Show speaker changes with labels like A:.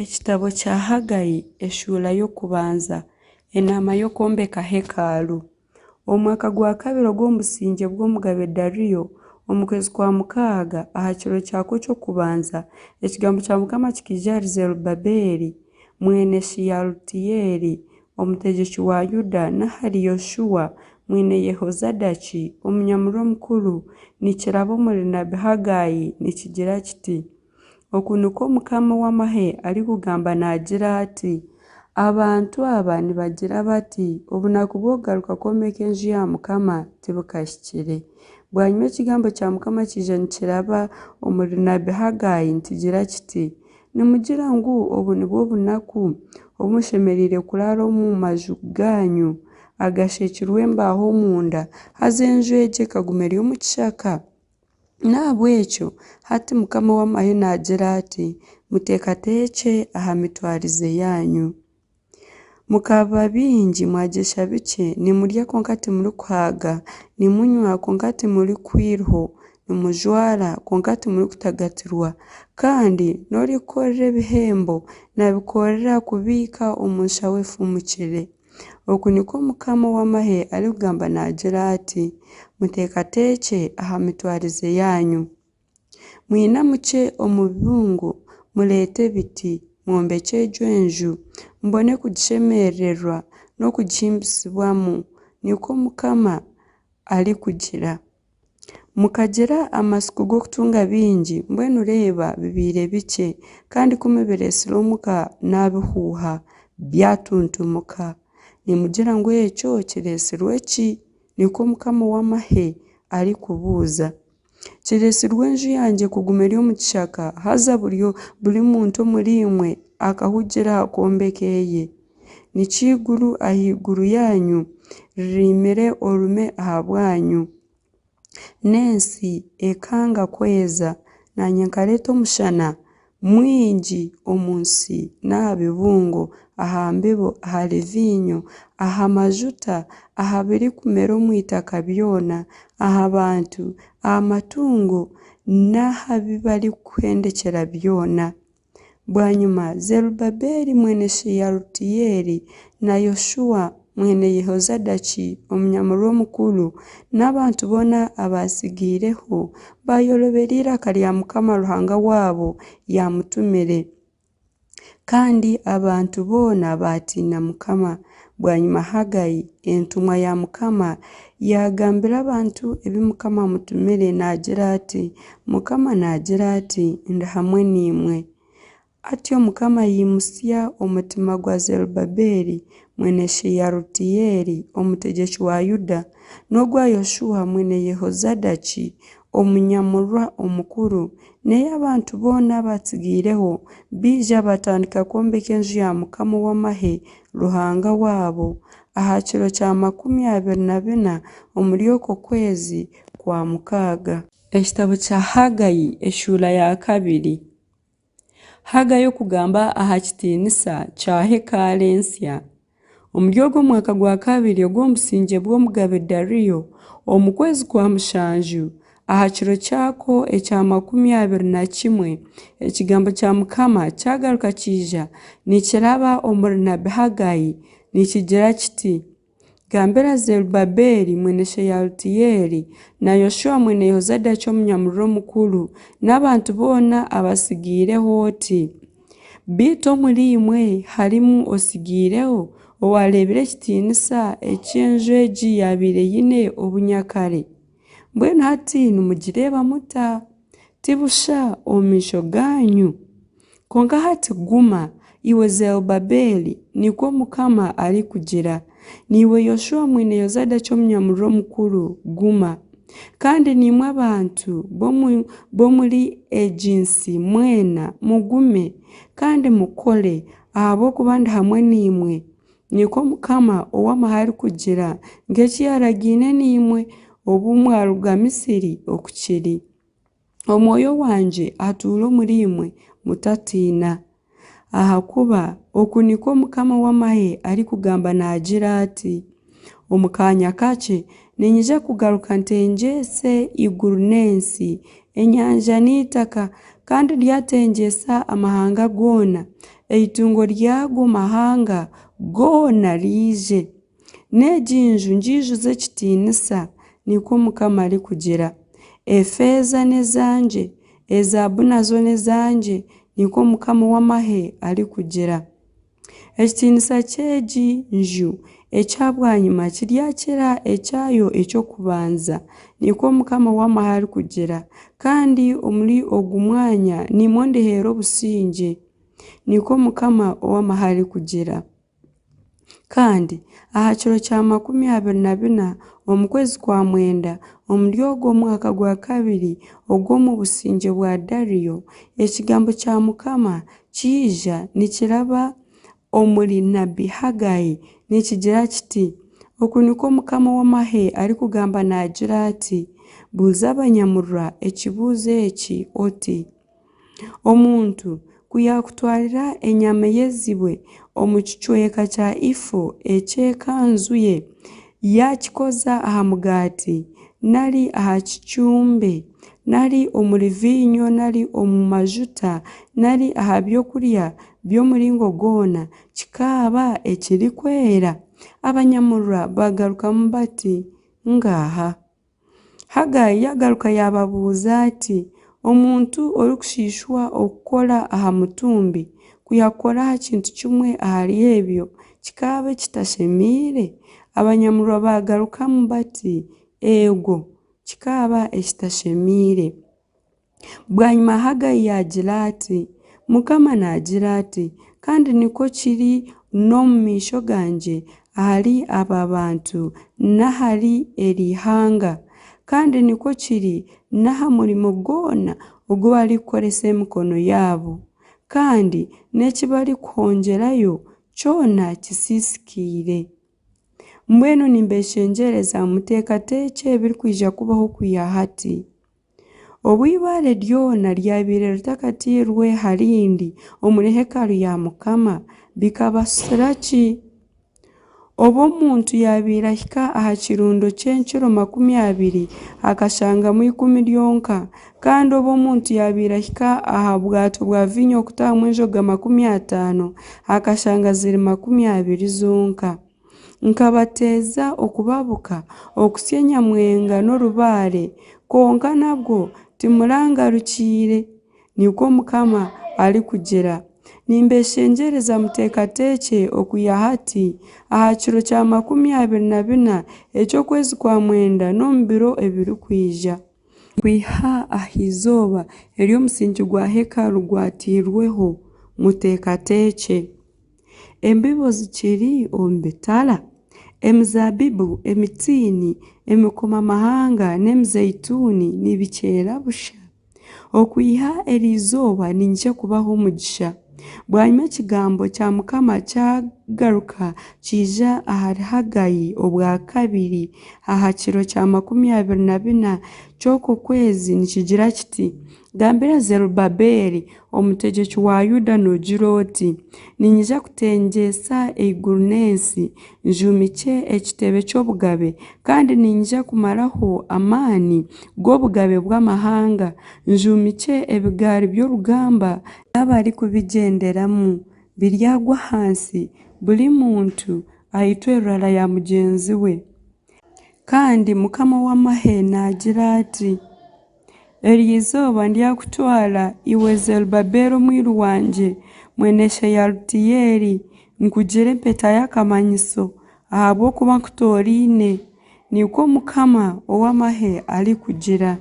A: Ekitabo kya Hagai eshuura y'okubanza, enaama y'okwombeka hekalu. Omu mwaka gwa kabiri ogw'omu busingye bw'omugabe Dariyo, omu kwezi kwa mukaaga, aha kiro kyakwo ky'okubanza, ekigambo kya Mukama kikaija ahari Zerubabeeli mwene Shealutieli, omutegyeki wa Yuda, n'ahari Yoshua mwene Yehozadaki, omunyamurwa omukuru, nikiraba omuri nabi Hagai nikigira kiti, Oku nikwo Mukama ow'amahe arikugamba naagira ati, Abantu aba nibagira bati, Obunaku bw'okugaruka kwombeka enju ya Mukama tibukahikire. Bwanyima ekigambo kya Mukama kiija nikiraba omuri nabi Hagai nikigira kiti, Nimugira ngu obu nibwo bunaku obu mushemereire kuraara omu maju gaanyu agashwekirwe embaaho omunda, haza enju egi ekaguma eri omu kishaka? N'ahabw'ekyo hati Mukama ow'amahe naagira ati, Muteekateekye aha mitwarize yaanyu. Mukaba baingi mwagyesha bikye, nimurya kwonka timurikuhaaga, nimunywa kwonka timurikuhwa iriho, nimujwara kwonka timurikutagatirwa, kandi n'orikukorera ebihembo naabikorera kubiika omu nshaho efumukire. Oku nikwo Mukama ow'amahe arikugamba naagira ati, Muteekateekye aha mitwarize yaanyu. Mwinamukye omu bibungo, mureete ebiti, mwombekye egyo enju, mbone kugishemerererwa n'okugihimbisibwamu, nikwo Mukama arikugira. Mukagira amatsiko g'okutunga bingi, mbwenu reeba bibaire bikye, kandi ku mubireetsire omuka naabihuuha, byatuntumuka. Nimugira ngu ekyo kireetsirwe ki? Nikwo Mukama ow'amahe arikubuuza. Kireetsirwe enju yangye kuguma eri omu kishaka, haza buri muntu omuriimwe akahugira aha kwombeka eye. Nikyo eiguru ahaiguru yaanyu ririimire orume ahabwanyu, n'ensi ekanga kweza, naanye nkareeta omushana mwingi omu nsi n'aha bibungo, aha mbibo, ahari viinyo, aha majuta, aha birikumera omu itaka byona, aha bantu, aha matungo n'aha bi barikuhendekyera byona. Bwanyima Zerubabeeli mwene Shealutieli na Yoshua mwene Yehozadaki omunyamurwa omukuru n'abantu boona abaatsigaireho baayorobera eiraka rya Mukama Ruhanga waabo yaamutumire. Kandi abantu boona baatiina Mukama. Bwanyima Hagai entumwa ya Mukama yaagambira abantu ebi Mukama amutumire naagira ati, Mukama naagira ati, Ndi hamwe naimwe. Atyo Mukama yaimutsya omutima gwa Zerubabeeli mwene Shealutieli omutegyeki wa Yuda, n'ogwa Yoshua mwene Yehozadaki omunyamurwa omukuru, n'ey'abantu boona abaatsigaireho, baija baatandika kwombeka enju ya Mukama ow'amahe Ruhanga waabo, aha kiro kya 24 omuri okwo kwezi kwa mukaaga. Ekitabo kya Hagai eshuura ya kabiri. Hagai okugamba aha kitiinisa kya hekalu ensya. Omuri ogwo mwaka gwa kabiri ogw'omu busingye bw'omugabe Dariyo, omu kwezi kwa mushanju, aha kiro kyakwo ekya 21, ekigambo kya Mukama kyagaruka kyaija nikiraba omuri nabi Hagai nikigira kiti, Gambira Zerubabeeli mwene Shealutieli na Yoshua mwene Yehozadaki omunyamurwa omukuru n'abantu boona abatsigaireho oti, Beitu omuriimwe harimu otsigaireho owaareebire ekitiinisa eki enju egi yaabaire eine obunyakare? Mbwenu hati nimugireeba muta? Ti busha omu maisho gaanyu? Kwonka hati guma, iwe Zerubabeeli, nikwo Mukama arikugira, naiwe Yoshua mwene Yozadaki omunyamurwa omukuru, guma. Kandi naimwe abantu b'omuri egi nsi mwena, mugume, kandi mukore, ahabw'okuba ndi hamwe naimwe, nikwo Mukama ow'amahe arikugira, nk'eki yaaragaine naimwe obu mwaruga Misiri oku kiri. Omwoyo wangye atuura omuriimwe, mutatiina. Ahakuba oku nikwo Mukama ow'amahe arikugamba naagira ati, Omu kaanya kakye niinyija kugaruka ntengyeetse eiguru n'ensi, enyanja n'eitaka, kandi ndyatengyetsa amahanga goona. Eitungo ry'ago mahanga goona riije, n'egi nju ngiijuze ekitiinisa, nikwo Mukama arikugira. Efeeza n'ezangye, ezaabu nazo n'ezangye, nikwo Mukama ow'amahe arikugira. Ekitiinisa ky'egi nju ekya bwanyima kiryakira ekyayo eky'okubanza, nikwo Mukama ow'amahe arikugira, kandi omuri ogu mwanya nimwo ndiheera obusingye, nikwo Mukama ow'amahe arikugira. Kandi aha kiro kya 24 omu kwezi kwa mwenda, omuri ogwo mwaka gwa kabiri ogw'omu busingye bwa Dariyo, ekigambo kya Mukama kyaija nikiraba omuri nabi Hagai nikigira kiti, Oku nikwo Mukama ow'amahe arikugamba naagira ati, Buuza abanyamurwa ekibuuzo eki oti, Omuntu ku yaakutwarira enyama eyezibwe omu kicweka kya ifo eky'ekanzu ye, yaakikoza aha mugaati, nari aha kicumbe, nari omuri viinyo nari omu majuta nari aha by'okurya by'omuringo gwona, kikaaba ekirikwera? Abanyamurwa bagarukamu bati, Ngaaha. Hagai yaagaruka yaababuuza ati, Omuntu orikushiishwa okukora aha mutumbi, ku yaakukora aha kintu kimwe ahari ebyo, kikaaba ekitashemeire? Abanyamurwa baagarukamu bati, Eego, kikaaba ekitashemeire. Bwanyima Hagai yaagira ati, Mukama naagira ati, Kandi nikwo kiri n'omu maisho gangye ahari aba bantu n'ahari eri ihanga, kandi nikwo kiri n'aha murimo gwona ogu barikukoresa emikono yaabo, kandi n'eki barikuhongyerayo kyona kisiisikaire. Mbwenu nimbeeshengyereza muteekateekye ebirikwija kubaho okwiha hati. Obu eibaare ryona ryabaire ritakatairwe ha rindi omuri hekalu ya Mukama, bikabasira ki? Obu omuntu yaabaire ahika aha kirundo ky'encuro 20, akashangamu ikumi ryonka, kandi obu omuntu yaabaire ahika aha bwato bwa viinyo kutahamu enjoga 50, akashanga ziri 20 zonka. Nkabateeza okubabuka, okusya enyamwenga n'orubaare, kwonka nabwo timurangarukiire, nikwo Mukama arikugira. Nimbeeshengyereza muteekateekye okwiha hati, aha kiro kya 24 eky'okwezi kwa mwenda n'omu biro ebirikwija. Kwiha aha izooba eri omusingi gwa hekalu gwatairweho, muteekateekye. Embibo zikiri omu bitara? Emizaabibu, emitiini, emikomamahanga n'emizeituuni nibikyera busha? Okwiha eri izooba niinyija kubaha omugisha. Bwanyima ekigambo kya Mukama kyagaruka kyaija ahari Hagai obwa kabiri aha kiro kya 24 ky'okwo kwezi nikigira kiti, Gambira Zerubabeeli omutegyeki wa Yuda noogira oti, Niinyija kutengyeetsa eiguru n'ensi, njuumikye ekitebe ky'obugabe, kandi niinyija kumaraho amaani g'obugabe bw'amahanga, njuumikye ebigaari by'orugamba n'abarikubigyenderamu, biryagwa ahansi, buri muntu aitwe rurara ya mugyenzi we. Kandi Mukama ow'amahe naagira ati, Eryo izooba ndyakutwara, iwe Zerubabeeli omwiru wangye, mwene Sheyalutiyeeli, nkugire empeta y'akamanyiso, ahabw'okuba nkutooraine, nikwo Mukama ow'amahe arikugira.